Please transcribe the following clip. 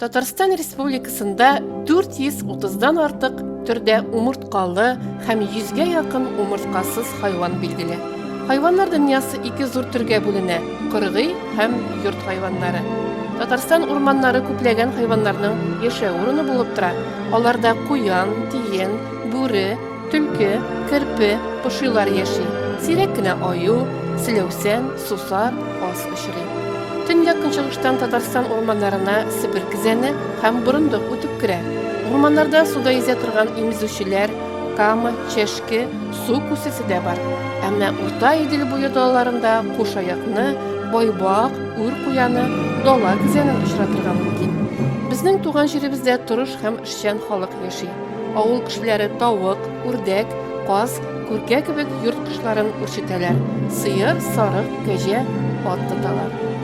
Татарстан Республикасында 430 дан артык төрдә умырткалы һәм 100 гә якын умырткасыз хайван билгеле. Хайваннар дөньясы ике зур төргә бүленә, кыргый һәм йорт хайваннары. Татарстан урманнары күпләгән хайваннарның яшәү урыны булып тора. Аларда куян, тиен, бүре, Төлке, керпе, пошилар яши. Сирәк кенә аю, селәүсән, сусар, ас очрый. Төньяк-көнчыгыштан Татарстан урманнарына Себер кизәне һәм борындык үтеп керә. Урманнарда суда йөзә торган имезүчеләр, кама, чәшке, су күсесе дә бар. Ә менә Урта Идел буе далаларында кушаякны, байбак, үр куяны, дала кизәнен очратырга мөмкин. Безнең туган җиребездә тырыш һәм эшчән халык яши. Авыл кешеләре тавык, үрдәк, каз, күркә кебек йорт кошларын үрчетәләр, сыер, сарык, кәҗә, ат тоталар.